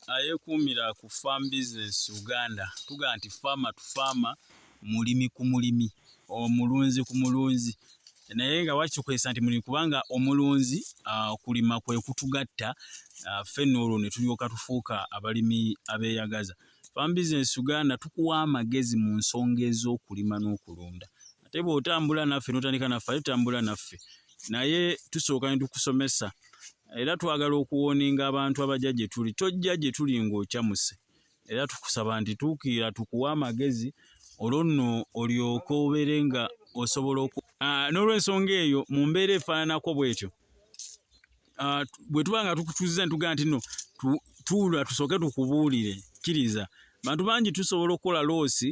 Ayeekuumira ku Farm Business Uganda, tugamba nti farmer to farmer, mulimi ku mulimi, omulunzi ku mulunzi. Naye nga lwaki tukozesa nti mulimi? Kubanga omulunzi okulima kwe kutugatta ffenna, olwo ne tulyoka tufuuka abalimi abeeyagaza. Farm Business Uganda tukuwa amagezi mu nsonga ez'okulima n'okulunda. Ate bw'otambula naffe n'otandika naffe, ate tutambula naffe, naye tusooka ne tukusomesa. Era twagala okuwarninga abantu abajja gye tuli: tojja gye tuli ng'okyamuse. Era tukusaba nti tuukirira tukuwe amagezi, olwo nno olyoke obeere nga osobola oku. N'olwensonga eyo, mu mbeera efaananako bw'etyo, bwe tuba nga tukutuuzizza ne tugamba nti nno tuula tusooke tukubuulire, kkiriza. Bantu bangi tusobola okukola loss,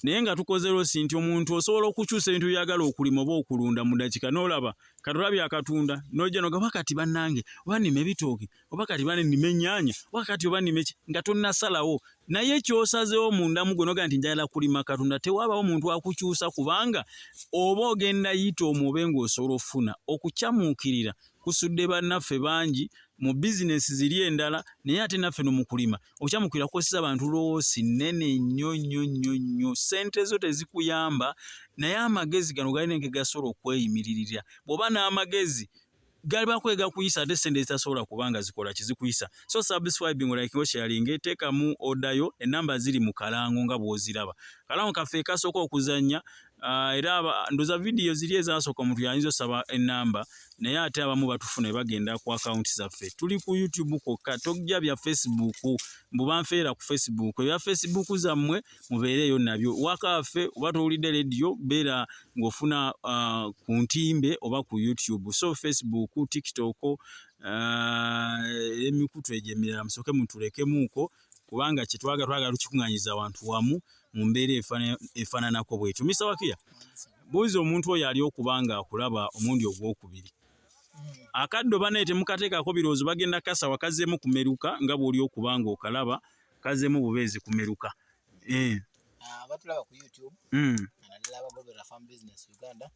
naye nga tukoze loss nti omuntu osobola okukyusa ebintu by'oyagala okulima oba okulunda mu dakiika. N'olaba kati olabye akatunda, n'ojja n'ogamba, "Kati bannange, oba nnima ebitooke, oba kati bane nnima ennyaanya, oba kati oba nnima ki?" nga tonnasalawo. Naye ky'osazeewo munda mu ggwe n'ogamba nti njagala kulima katunda, tewabaawo muntu akukyusa, kubanga oba ogenda yita omwo obe ng'osobola okufuna. Okukyamuukirira kusudde bannaffe bangi mu bizinesi ziri endala, naye ate naffe no mu kulima okukyamuukirira kukosesa abantu loss nnene nnyo nnyo nnyo nnyo. Ssente zo tezikuyamba, naye amagezi gano galina engeri gasobola okweyimiririra. Bw'oba n'amagezi galiba gakuyisa, ate sente zitasobola kubanga zikola kizikuyisa. So subscribing, like, sharing, teekamu order yo. Enamba ziri mu kalango nga bw'oziraba, kalango kaffe kasooka okuzannya. Era ndoza vidiyo ziri ezasooka omuntu yayinza osaba enamba, naye ate abamu batufuna bagenda ku akawunti zaffe. Tuli ku YouTube kwokka, tojja bya Facebook mbu banfeera ku Facebook. Ebya Facebook zammwe mubeereeyo nabyo. Waka waffe oba towulidde rediyo, beera ng'ofuna ku ntimbe oba ku YouTube. So Facebook, TikTok, emikutu egyo emirala musooke mutulekemuuko, kubanga kyetwagala twagala tukikuŋŋanyiza awantu wamu mu mbeera efaananako bwetyo. Mr Wakiya, buuza omuntu oyo ali okuba nga akulaba omulundi ogwokubiri. Akaddo banaye temukateekako birowoozo, bagenda kasawa kazzeemu kumeruka nga bw'oli okuba nga okalaba kazzeemu bubeezi kumeruka. Abatulaba ku YouTube, naddala abagoberera Farm Business Uganda,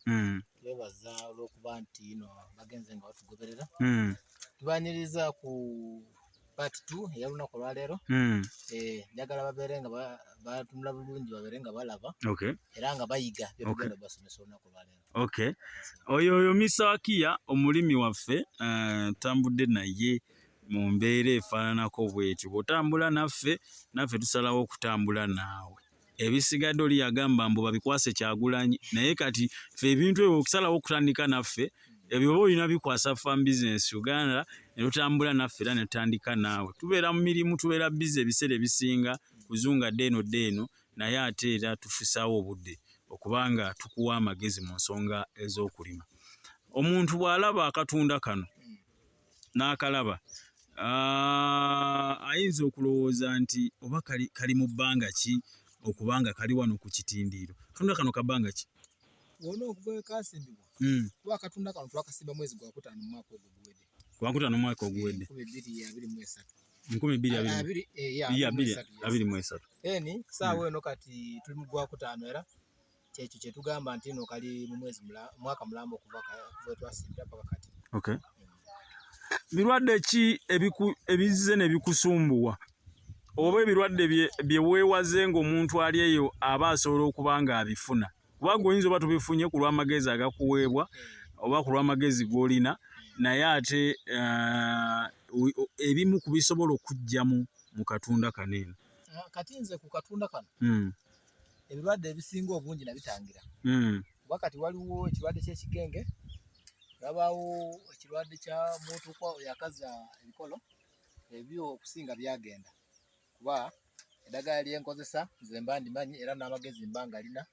twebaza olw'okuba nti no bagenze nga batugoberera. Tubaniriza ku part 2 ey'olunaku olwaleero. Njagala babeere nga batunula bulungi, babeere nga balaba era nga bayiga byetugenda obasomesa olunaku olwaleero. Okay, oyo Mr Wakiya, omulimi waffe, tambudde naye mu mbeera efaananako bwetyo. Bw'otambula naffe, naffe tusalawo okutambula naawe. Ebisigadde oli yagamba mbu babikwase Kyagulanyi, naye kati ffe ebintu ebyo okusalawo okutandika naffe, ebyo oba olina bikwasa Farm Business Uganda ne tutambula naffe era ne tutandika naawe. Tubeera mu mirimu, tubeera busy ebiseera ebisinga, kuzunga dda eno dda eno, naye ate era tufisaawo obudde okubanga tukuwa amagezi mu nsonga ez'okulima. Omuntu bw'alaba akatunda kano n'akalaba, ayinza okulowooza nti oba kali mu bbanga ki okubanga kali wano ku kitindiiro? Katunda kano kabbanga ki? Wona okuva we kasimbibwa, kuba akatunda kano twakasimba mwezi gwakutaano mu mwaka ogwo guwedde. Gwakutaano mu mwaka oguwedde. 2023. Nkumi bbiri abiri abiri, yeah, yeah, abiri mu esatu, yes. 23. Then saawa eno kati tuli mu gwakutaano, era kyekyo kyetugamba nti no kali mu mwezi mwaka mulamba okuva wetwasimbira paka kati. Okay. Birwadde ki ebizze ne bikusumbuwa, oba ebirwadde bye weewaze ng'omuntu ali eyo aba asobola okuba ng'abifuna? Kubanga oyinza oba tubifunye ku lw'amagezi agakuweebwa oba ku lw'amagezi g'olina, naye ate ebimu ku bisobola okuggyamu mu katunda kano eno. Ah, kati nze ku katunda kano ebirwadde ebisinga obungi nabitangira, kuba kati waliwo ekirwadde ky'ekigenge, wabaawo ekirwadde kya mutukwa oyo akaza ebikolo. Ebyo okusinga byagenda, kuba eddagala lyenkozesa nze mba ndimanyi, era n'amagezi mba ngalina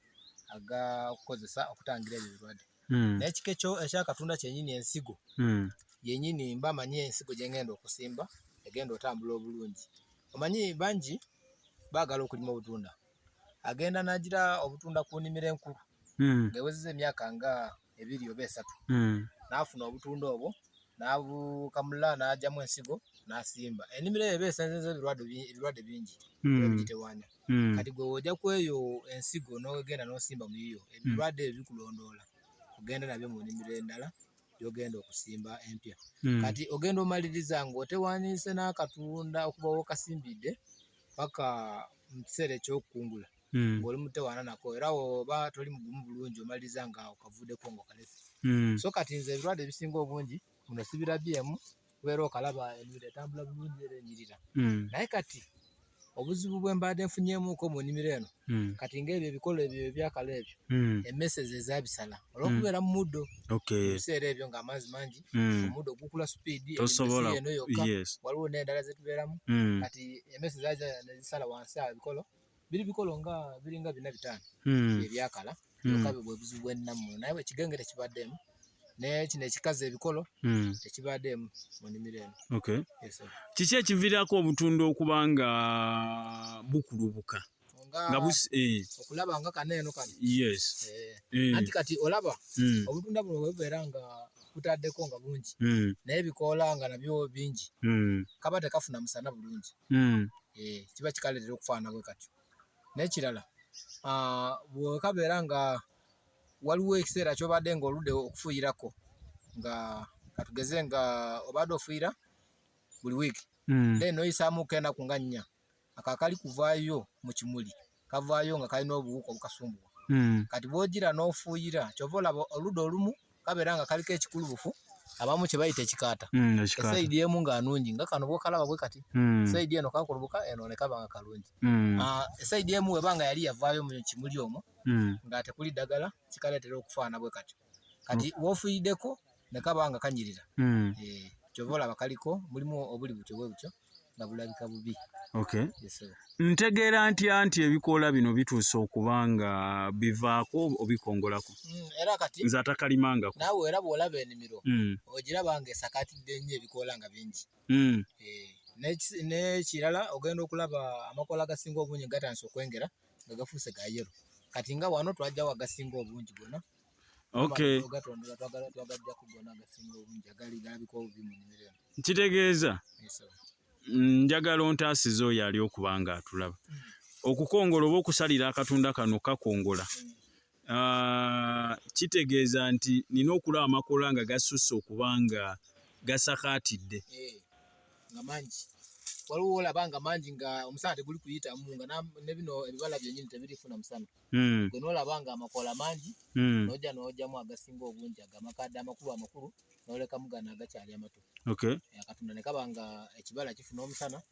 agakukozesa okutangira ebyo ebirwadde. Naye ekika ekyo ekyakatunda kyenyini, ensigo yenyini, mba manyi ensigo gyengenda okusimba egenda otambula obulungi. Omanyi bangi baagala okulima obutunda, agenda nagira obutunda ku nnimiro enkulu ng'ewezezza emyaka nga 2 oba 3, n'afuna obutunda obwo n'abukamula n'aggyamu ensigo n'asimba. Ennimiro eyo eba esenzenza ebirwadde bingi ebigitewaanya. Kati gwe w'ojja ku eyo ensigo n'ogenda n'osimba mu yiyo, ebirwadde ebyo bikulondoola ogenda nabyo mu nnimiro endala. gy'ogenda okusimba empya. Kati ogenda omaliriza ng'otewandiise n'akatunda okuva w'okasimbidde paka mu kiseera eky'okukungula ng'oli mutewaana nako, era oba toli mugumu bulungi omaliriza nga okavuddeko ng'okalese. So kati nze ebirwadde ebisinga obungi muno sibirabyemu, kubeera okalaba ennimiro etambula bulungi era enyirira. Naye kati obuzibu bwe mbadde nfunyeemuko mu nnimiro eno, kati ng'ebyo ebikolo ebyo ebyakala ebyo, emmese ze zaabisala olw'okubeera mu muddo. Ebiseera ebyo ng'amazzi mangi, omuddo gukula supiidi, eno yokka, waliwo n'endala ze tubeeramu. Kati emmese zaali ne zisala wansi awo ebikolo, biri bikolo nga biringa bina bitaano ebyakala byokka. Bwe buzibu bwe nnina muno, naye ekigenge tekibaddemu, naye kino ekikaza ebikolo tekibaddemu mu nnimiro eno. Kiki ekiviirako obutunda okuba nga bukulubuka? Nga okulaba nga kano eno kano. Anti kati olaba obutunda buno bwe bubeera nga butaddeko nga bungi, naye ebikoola nga nabyo bingi, kaba tekafuna musana bulungi, kiba kikaleetera okufaanana bwe katyo. N'ekirala, bwe kabeera nga waliwo ekiseera ky'obadde ng'oludde okufuuyirako, nga katugeze nga obadde ofuuyira buli wiiki, then n'oyisaamuko ennaku nga 4, ako akali kuvaayo mu kimuli kavaayo nga kalina obuwuka obukasumbuwa. Kati bw'ogira n'ofuuyira, ky'ova olaba oludda olumu kabeera nga kaliko ekikulubufu, abamu kye bayita ekikaata, esayidi emu nga nungi, nga kano bw'okalaba bwe kati, sayidi eno kakulubuka, eno ne kaba nga kalungi. Esayidi emu weba nga yali yavaayo mu kimuli omwo nga tekuli ddagala, kikaleetera okufaanana bwe katyo. Kati w'ofuuyiddeko ne kaba nga kanyirira. Ky'ova olaba kaliko mulimu obuli butyo bwe butyo nga bulabika bubi. Ntegeera ntya nti ebikoola bino bituuse okuba nga bivaako obikongolako? Era kati nze atakalimangako. Naawe era bw'olaba ennimiro, ogiraba nga esakaatidde nnyo ebikoola nga bingi. N'ekirala, ogenda okulaba amakoola agasinga obungi gatandise okwengera nga gafuuse ga yellow. Kati nga wano twajjawo agasinga obungi gonna. Ogatondola twagajjako gonna agasinga obungi agali galabika obubi mu nnimiro eno. Kitegeeza njagala ontaasize oyo ali okuba nga atulaba. Okukongola oba okusalira akatunda kano kakongola, kitegeeza nti nina okulaba amakoola nga gasusse okuba nga gasakaatidde. Nga mangi, waliwo olaba nga mangi nga omusana teguli kuyitamu, nga ne bino ebibala byennyini tebirifuna musana. Gwe n'olaba nga amakoola mangi, n'ojja n'oggyamu agasinga obungi, ago amakadde amakulu amakulu, n'olekamu gano agakyali amato. Akatunda ne kaba nga ekibala kifuna omusana.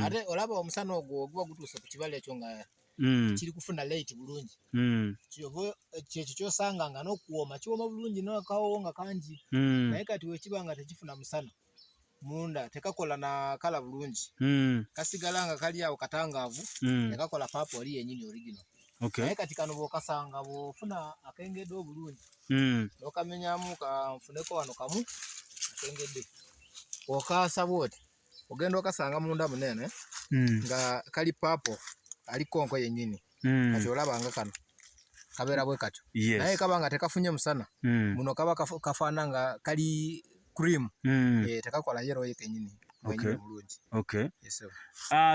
Ate olaba omusana ogwo guba gutuuse ku kibala ekyo nga kiri kufuna light bulungi. Kyova kyekyo ky'osanga nga n'okuwooma kiwooma bulungi n'akawowo nga kangi. Naye kati wekiba nga tekifuna musana, munda tekakola na kala bulungi, kasigala nga kali awo katangaavu, tekakola purple oli yennyini original. Naye kati kano bw'okasanga bw'ofuna akengedde obulungi, n'okamenyamu, kanfuneko wano kamu akengedde, okaasa bw'oti, ogenda okasanga munda munene nga kali purple ali konko yennyini. Kati olaba nga kano kabeera bwe katyo, naye kaba nga tekafunye musana, muno kaba kafaana nga kali cream, tekakola yellow ye kennyini mwennyini bulungi. Yes, sir.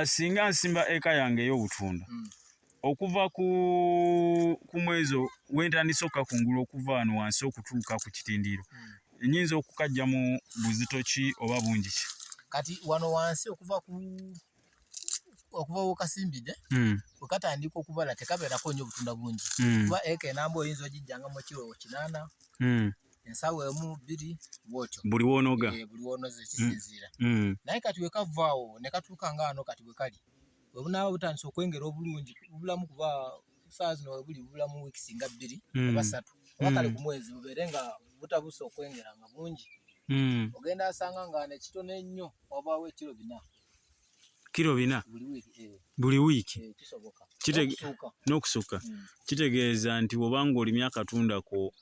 Singa nsimba eka yange ey'obutunda, okuva ku mwezi wentandise okukakungula okuva wano wansi okutuuka ku kitindiiro, nyinza okukajjamu buzito ki oba bungi ki? Kati wano wansi okuva wokasimbidde, wekatandika okubala, tekabeerako nnyo obutunda bungi, kuba eka enamba oyinza ogijjangamu kiro 8, ensawo emu, bbiri, bwotyo. Buli woonoga. Buli wonoze kisinziira. Naye kati wekavaawo ne katuuka nga wano kati bwe kali, bwe bunaaba butandise okwengera obulungi, bubulamu kuba saawa zino webuli bubulamu wiikisi nga 2 oba 3 oba kale ku mwezi bubeere nga butabuse okwengera nga bungi, ogenda asanga nga nekitono ennyo wabaawo ekiro 4. Kiro 4? Buli wiiki. Buli wiiki? Kisoboka. N'okusukka. N'okusukka. Kitegeeza nti bw'oba ng'olimye akatunda ko,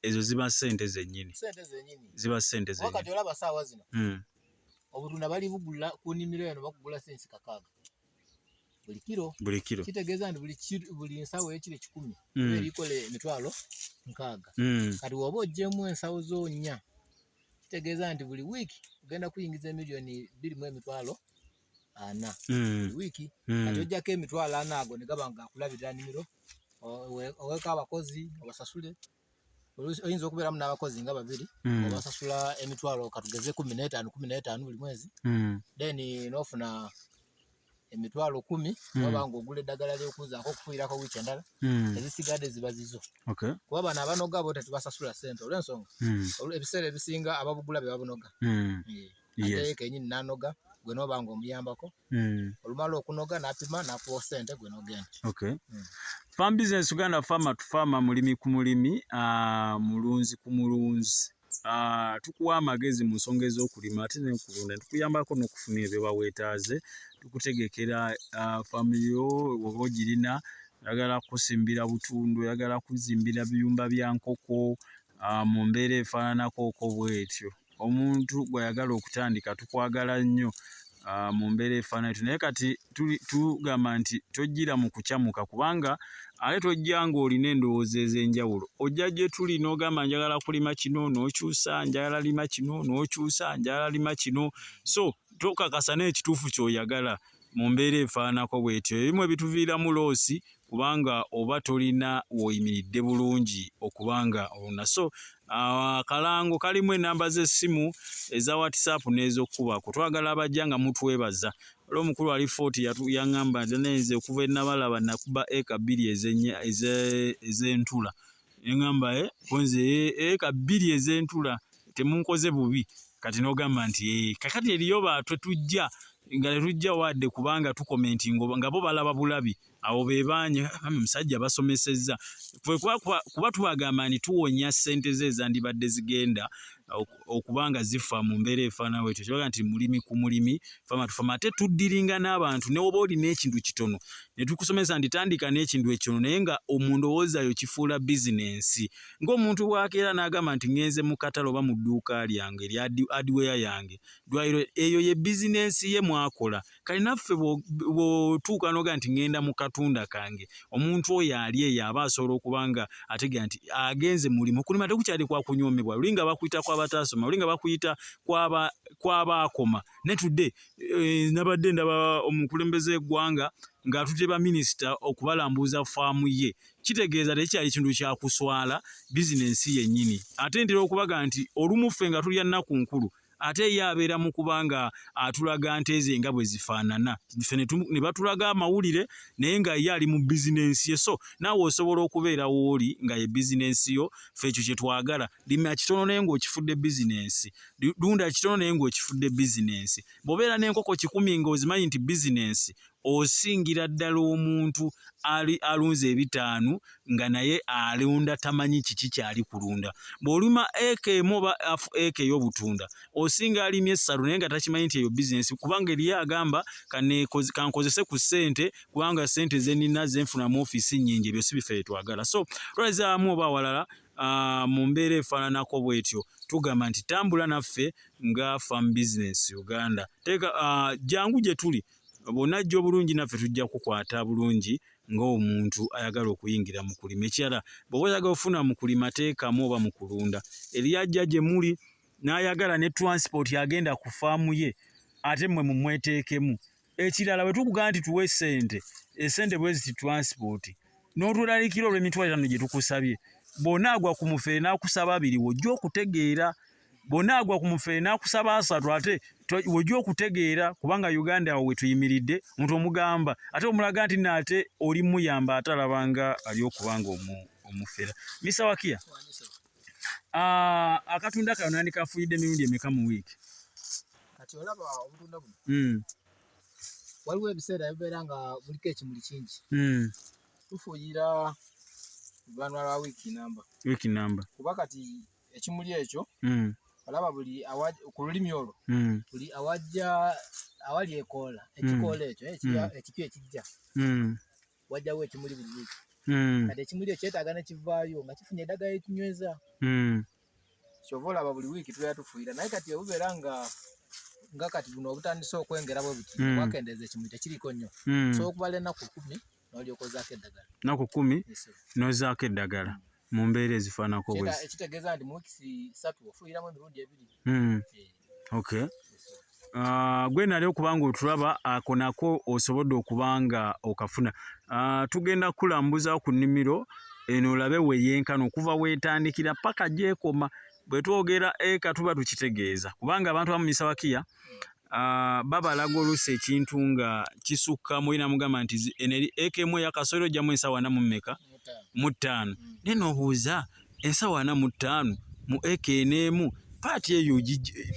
ezo ziba ssente zennyini. Ssente zennyini. Ziba ssente Kuba kati zennyini. Olaba saawa zino obutunda bali bugula ku nnimiro eno, bakugula sensi 6 buli kiro. Buli kiro. Kitegeeza nti buli nsawo y'ekiro 100 eba erikola 60,000. Kati bw'oba oggyemu ensawo zo nnya, kitegeeza nti buli wiiki ogenda kuyingiza 2,400,000 buli wiiki. Kati oggyako 40,000 ago ne gaba nga akulabirira nnimiro, oweeko abakozi obasasule. Oyinza okubeeramu n'abakozi nga babiri, obasasula emitwalo katugeze 15 15 buli mwezi, then n'ofuna emitwalo 10 oba ng'ogula eddagala ly'okuzaako okufuuyirako wiiki endala, ezisigadde ziba zizo. Kuba bano abanoga bo tetubasasula ssente olw'ensonga ebiseera ebisinga ababugula be babunoga. Ate kenyini n'anoga, gwe n'oba ng'omuyambako, olumala okunoga n'apima n'akuwa ssente, gwe n'ogenda. Farm Business Uganda, farmer to farmer, mulimi ku mulimi, mulunzi ku mulunzi. Tukuwa amagezi mu nsonga ez'okulima ate n'okulunda, tukuyambako n'okufuna ebyo baweetaaze, tukutegekera faamu yo oba ogirina, oyagala kusimbira butundu, oyagala kuzimbira biyumba bya nkoko, mu mbeera efaananako okwo bw'etyo. Omuntu gw'ayagala okutandika, tukwagala nnyo mu mbeera efaanana etyo, naye kati tugamba nti tojjira mu kukyamuka, kubanga ate tojja ng'olina endowooza ez'enjawulo. Ojja gye tuli n'ogamba njagala kulima kino n'okyusa, njagala lima kino n'okyusa, njagala lima kino, so tokakasa n'ekituufu ky'oyagala mu mbeera efaananako bw'etyo. Ebimu ebituviiramu loss, kubanga oba tolina w'oyimiridde bulungi okubanga oluna. So akalango kalimu ennamba z'essimu eza WhatsApp n'ez'okkubako. Twagala abajja nga mutwebaza. Olwo omukulu ali 40 yaŋŋamba nti nze okuva enabalaba nakuba eka 2 ez'entula. Neŋŋamba nze eka 2 ez'entula temunkoze bubi. Kati n'ogamba nti kakati eriyo baatwe tujja nga tetujja wadde, kubanga tukomentinga nga bo balaba bulabi, awo be baanye musajja basomesezza. Kuba tubagamba nti tuwonya ssente ze ezandibadde zigenda okuba nga zifa mu mbeera efaanana bwetyo. Kibaga nti mulimi ku mulimi, farmer to farmer, ate tuddiringa n'abantu ne woba olina ekintu kitono ne tukusomesa nti tandika n'ekintu ekitono, naye nga mu ndowooza yo kifuula bizinensi. Ng'omuntu bw'akeera n'agamba nti ŋŋenze mu katale oba mu dduuka lyange erya hardware yange, ddwaliro eyo ye bizinensi ye mwakola. Kale naffe bw'otuuka n'ogamba nti ŋŋenda mu katunda kange, omuntu oyo ali eyo aba asobola okuba nga ategeera nti agenze mulimu. Okulima tekukyali kwa kunyoomebwa, luli nga bakuyita kw'abataasoma, luli nga bakuyita kw'abaakoma. Ne tudde nabadde ndaba omukulembeze w'eggwanga ng'atutte baminisita okubalambuuza faamu ye. Kitegeeza tekikyali kintu kya kuswala, bizinensi yennyini. Ate ntera okubaga nti olumu ffe nga tulya nnaku nkulu, ate ye abeera mu kuba nga atulaga nte ze nga bwe zifaanana, ffe ne batulaga amawulire, naye nga ye ali mu bizinensi ye. So naawe osobola okubeera w'oli nga ye bizinensi yo. Ffe ekyo kye twagala. Lima kitono naye ng'okifudde bizinensi, lunda kitono naye ng'okifudde bizinensi. Bw'obeera n'enkoko 100 ng'ozimanyi nti bizinensi, osingira ddala omuntu ali alunze 5 nga naye alunda tamanyi kiki kyali kulunda. Bw'olima eka emu oba afu eka ey'obutunda, osinga alimye 3 naye nga takimanyi nti eyo bizinensi, kubanga eriyo agamba kankozese ku ssente, kubanga ssente ze nnina ze nfuna mu ofiisi nnyingi. Ebyo si biffe twagala. So twalizaamu oba awalala mu mbeera efaananako bw'etyo, tugamba nti tambula naffe nga Farm Business Uganda. Teeka jangu gye tuli, bw'onajja obulungi naffe tujja kukwata bulungi ng'omuntu ayagala okuyingira mu kulima. Ekirala, bw'oba oyagala okufuna mu kulima, teekamu oba mu kulunda, eriyo ajja gye muli n'ayagala ne transport agenda ku faamu ye, ate mmwe mumweteekemu. Ekirala, bwe tukugamba nti tuwe ssente, essente bwe ziti transport, n'otweraliikirira olw'emitwalo 5 gye tukusabye, bw'onaagwa ku mufere n'akusaba 2, w'ojja okutegeera. Bw'onaagwa ku mufere n'akusaba 3, ate w'ojja okutegeera, kubanga Uganda awo we tuyimiridde. Omuntu omugamba ate omulaga nti nno ate oli muyamba, ate alaba nga ali okuba nga omufera. Mr. Wakiya, akatunda kano nandikafuuyidde emirundi emeka mu wiiki? Kati olaba obutunda buno, waliwo ebiseera bibeera nga buliko ekimuli kingi, tufuuyira luvannyuma lwa wiiki namba. Wiiki namba. Kuba kati ekimuli ekyo, olaba buli ku lulimi olwo, buli awajja awali ekoola, ekikoola ekyo ekipya ekijja, wajjawo ekimuli buli wiiki. Kati ekimuli ekyo kyetaaga ne kivaayo nga kifunye eddagala ekinyweza. Kyova olaba buli wiiki tubeera tufuuyira. Naye kati obubeera nga kati buno obutandise okwengera bwe buti, bwakendeeza ekimuli tekiriiko nnyo, osobola okubala ennaku 10 n'olyoka ozaako eddagala. Nnaku 10 n'ozaako eddagala mu mbeera ezifaananako bwe. Ekitegeeza nti mu wiiki 3 ofuuyiramu emirundi 2. Okay. Gwe nali okuba nga otulaba, ako nako osobodde okuba nga okafuna. Tugenda kulambuza ku nnimiro. Eno olabe weyenkana okuva weetandikira paka gyekoma. Bwe twogera eka tuba tukitegeeza, kubanga abantu abamu misawakiya babalaga oluusi ekintu nga kisukka muli, namugamba nti eno eri eka emu eyakasooli ojjamu ensawo ana mu mmeka? Mu ttaano. Naye n'obuuza ensawo 45 mu eka eno emu, part eyo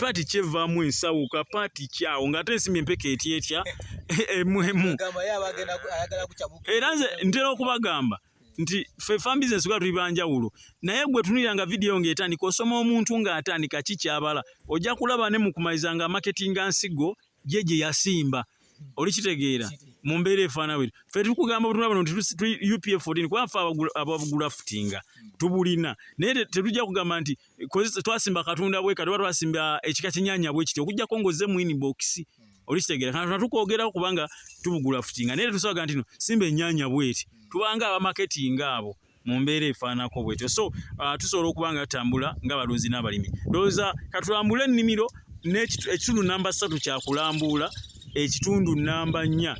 part kyevaamu ensawo ka part kyawo ng'ate ensimbi empeka etya etya emu emu. Era nze ntera okubagamba nti ffe farm business kuba tuli banjawulo, naye gwe tunulira nga vidiyo ng'etandika osoma omuntu ng'atandika kikyabala, ojja kulaba ne mu kumaliza nga marketinga nsigo gye gye yasimba, olikitegeera mu mbeera efaana bwetyo. Ffe tukugamba obutumwa buno nti tuli UPF 14, kuba ffe abagulafutinga tubulina, naye tetujja kugamba nti twasimba katunda bwe kati oba twasimba ekika ky'ennyaanya bwe kiti, okuggyako ng'ozze mu inbox, olikitegeera. Kana tukwogerako kubanga tubugulafutinga, naye tetusobola nti no simba ennyaanya bweti, tubanga abamaketinga abo mu mbeera efaanako bwetyo. So tusobola okuba nga tutambula ng'abalunzi n'abalimi. Ndowooza katulambule ennimiro n'ekitundu namba 3 kyakulambuula, ekitundu namba 4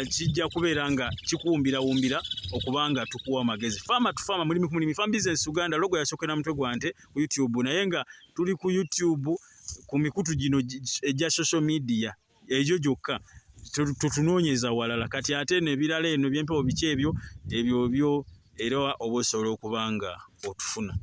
kijja kubeera nga kikuwumbirawumbira okuba nga tukuwa amagezi. Farmer to farmer, mulimi ku mulimi, Farm Business Uganda, logo yasookera mutwe gwa nte ku YouTube, naye nga tuli ku YouTube ku mikutu gino egya social media egyo gyokka, tutunoonyeza walala. Kati ate eno ebirala eno ebyempewo biki ebyo ebyo byo era oba osobola okuba nga otufuna.